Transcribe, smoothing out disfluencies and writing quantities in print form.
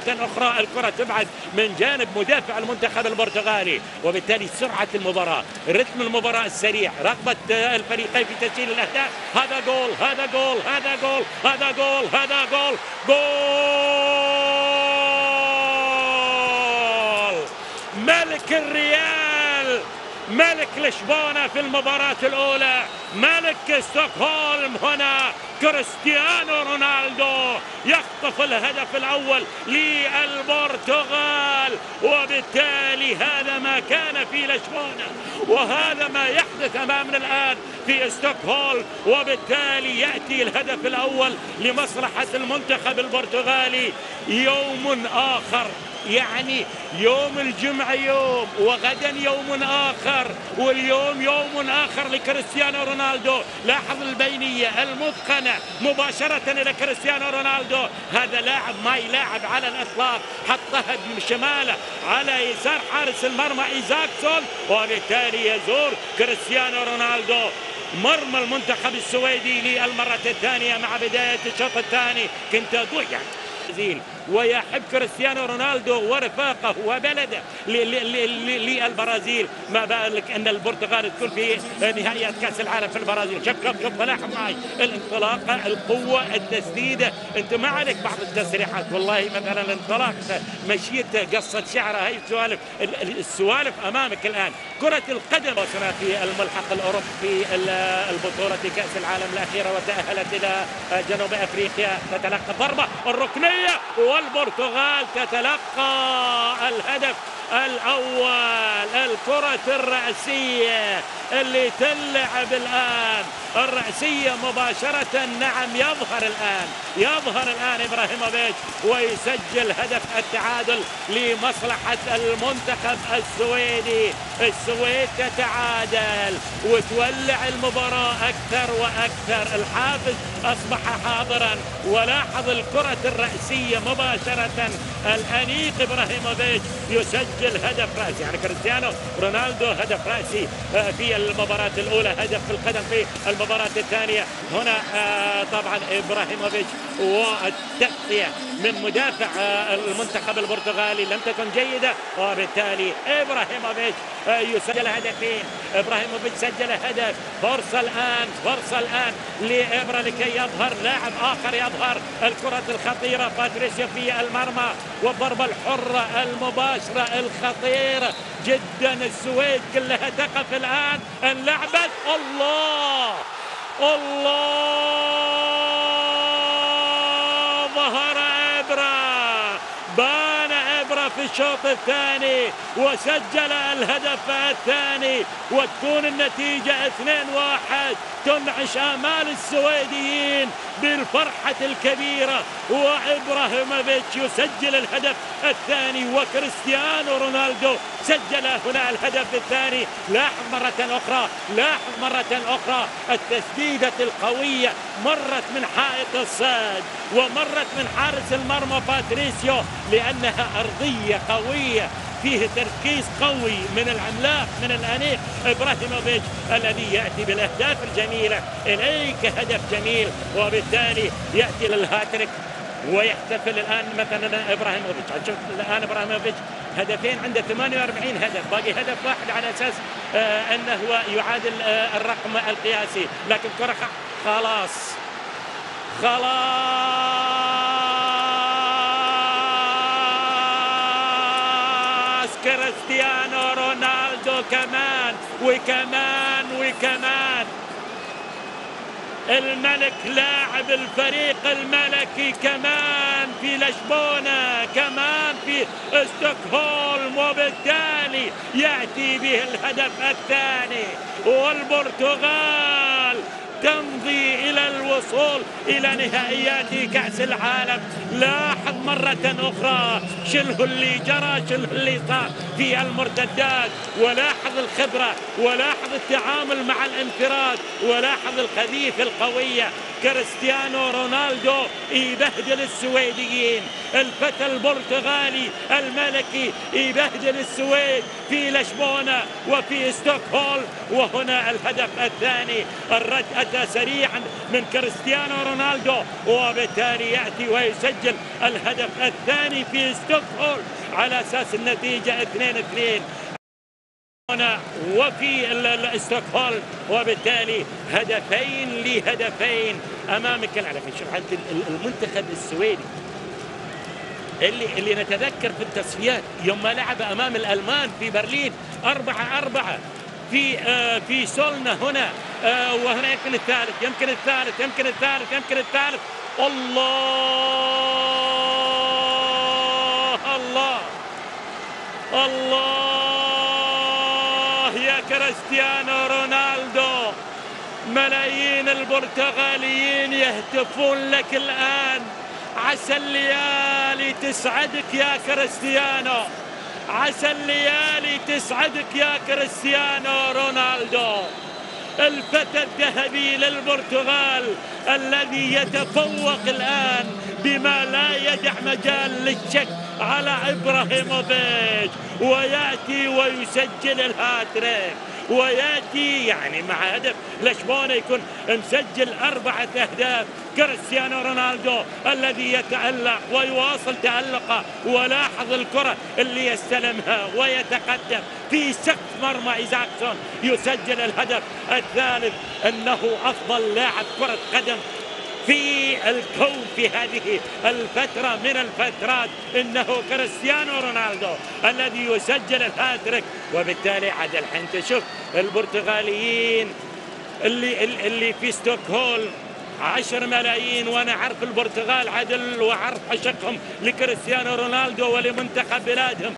أخرى، الكرة تبعد من جانب مدافع المنتخب البرتغالي، وبالتالي سرعة المباراة، رتم المباراة السريع، رغبة الفريقين في تسجيل الأهداف. هذا جول، هذا جول، هذا جول، هذا جول، هذا جول، جول ملك الريال، ملك لشبونة في المباراة الأولى، ملك ستوكهولم هنا كريستيانو رونالدو يخطف الهدف الأول للبرتغال. وبالتالي هذا ما كان في لشبونة وهذا ما يحدث أمامنا الآن في ستوكهولم، وبالتالي يأتي الهدف الأول لمصلحة المنتخب البرتغالي. يوم آخر، يعني يوم الجمعة يوم، وغدا يوم آخر، واليوم يوم آخر لكريستيانو رونالدو. لاحظ البينية المتقنة مباشرة إلى كريستيانو رونالدو، هذا لاعب ما يلاعب على الإطلاق، حطها بشماله على يسار حارس المرمى إيزاكسون، وبالتالي يزور كريستيانو رونالدو مرمى المنتخب السويدي للمرة الثانية مع بداية الشوط الثاني. كنت أقول يعني ويحب كريستيانو رونالدو ورفاقه وبلده للبرازيل، ما بالك ان البرتغال تكون في نهائيات كاس العالم في البرازيل. شوف شوف شوف، لاحظ معي الانطلاقة، القوة، التسديده. انت ما عليك بعض التسريحات والله، مثلا الانطلاق، مشيته، قصة شعره، هاي السوالف، السوالف امامك الان. كره القدم وصلنا في الملحق الاوروبي البطولة كاس العالم الاخيرة وتاهلت الى جنوب افريقيا. تتلقى ضربه الركنيه والبرتغال تتلقى الهدف الأول. الكرة الرأسية اللي تلعب الآن، الرأسية مباشرة، نعم يظهر الآن، يظهر الآن إبراهيموفيتش ويسجل هدف التعادل لمصلحة المنتخب السويدي. السويد تتعادل وتولع المباراة أكثر وأكثر. الحافز أصبح حاضرا، ولاحظ الكرة الرأسية مباشرة، الأنيق إبراهيموفيتش يسجل هدف رأسي. يعني كريستيانو رونالدو هدف رأسي في المباراة الأولى، هدف في القدم في المباراة الثانية. هنا طبعا إبراهيموفيتش والتغطية من مدافع المنتخب البرتغالي لم تكن جيدة، وبالتالي إبراهيموفيتش يسجل هدفين. إبراهيموفيتش سجل هدف. فرصة الآن، فرصة الآن لإبرا لكي يظهر لاعب آخر، يظهر الكرة الخطيرة باتريسيو في المرمى، والضربة الحرة المباشرة الخطيرة جدا. السويد كلها تقف الآن، انلعبت. الله الله، ظهر إبرا، بان إبرا في الشوط الثاني وسجل الهدف الثاني، وتكون النتيجة 2-1. تنعش آمال السويديين بالفرحة الكبيرة، وإبراهيموفيتش يسجل الهدف الثاني، وكريستيانو رونالدو سجل هنا الهدف الثاني. لاحظ مرة أخرى، لاحظ مرة أخرى التسديدة القوية، مرت من حائط الصد ومرت من حارس المرمى باتريسيو، لأنها أرضية قوية، فيه تركيز قوي من العملاق، من الأنيق إبراهيموفيتش الذي يأتي بالأهداف الجميلة. إليك هدف جميل، وبالتالي يأتي للهاتريك ويحتفل الآن مثلا إبراهيموفيتش. شوف الآن إبراهيموفيتش هدفين، عنده 48 هدف، باقي هدف واحد على أساس أنه هو يعادل الرقم القياسي. لكن كرة خلاص، خلاص كريستيانو رونالدو كمان وكمان وكمان. الملك لاعب الفريق الملكي كمان في لشبونة، كمان في ستوكهولم، وبالتالي يأتي به الهدف الثاني، والبرتغال تمضي إلى الوصول إلى نهائيات كأس العالم. لاحظ مرة أخرى شنو اللي جرى، شنو اللي صار في المرتدات، ولاحظ الخبرة، ولاحظ التعامل مع الانفراد، ولاحظ القذيفة القوية. كريستيانو رونالدو يبهدل السويديين، الفتى البرتغالي الملكي يبهدل السويد في لشبونة وفي ستوكهولم. وهنا الهدف الثاني، الرد أتى سريعا من كريستيانو رونالدو، وبالتالي يأتي ويسجل الهدف الثاني في ستوكهولم على أساس النتيجة 2-2 هنا وفي ستوكهولم، وبالتالي هدفين لهدفين امامك. على شوف المنتخب السويدي اللي نتذكر في التصفيات يوم ما لعب امام الالمان في برلين 4-4 في سولنا هنا، وهنا يمكن الثالث، يمكن الثالث، يمكن الثالث، يمكن الثالث. الله الله الله يا كريستيانو رونالدو، ملايين البرتغاليين يهتفون لك الآن، عسى الليالي تسعدك يا كريستيانو، عسى الليالي تسعدك يا كريستيانو رونالدو، الفتى الذهبي للبرتغال الذي يتفوق الآن بما لا يدع مجال للشك على إبراهيموفيتش، ويأتي ويسجل الهاتريك، ويأتي يعني مع هدف لشبونة يكون مسجل 4 أهداف. كريستيانو رونالدو الذي يتألق ويواصل تألقه، ولاحظ الكرة اللي يستلمها ويتقدم في سقف مرمى إيزاكسون، يسجل الهدف الثالث. إنه أفضل لاعب كرة قدم في الكون في هذه الفترة من الفترات، إنه كريستيانو رونالدو الذي يسجل الهاتريك. وبالتالي عاد الحين تشوف البرتغاليين اللي في ستوكهولم 10 ملايين، وانا عارف البرتغال عدل وعارف عشقهم لكريستيانو رونالدو ولمنتخب بلادهم.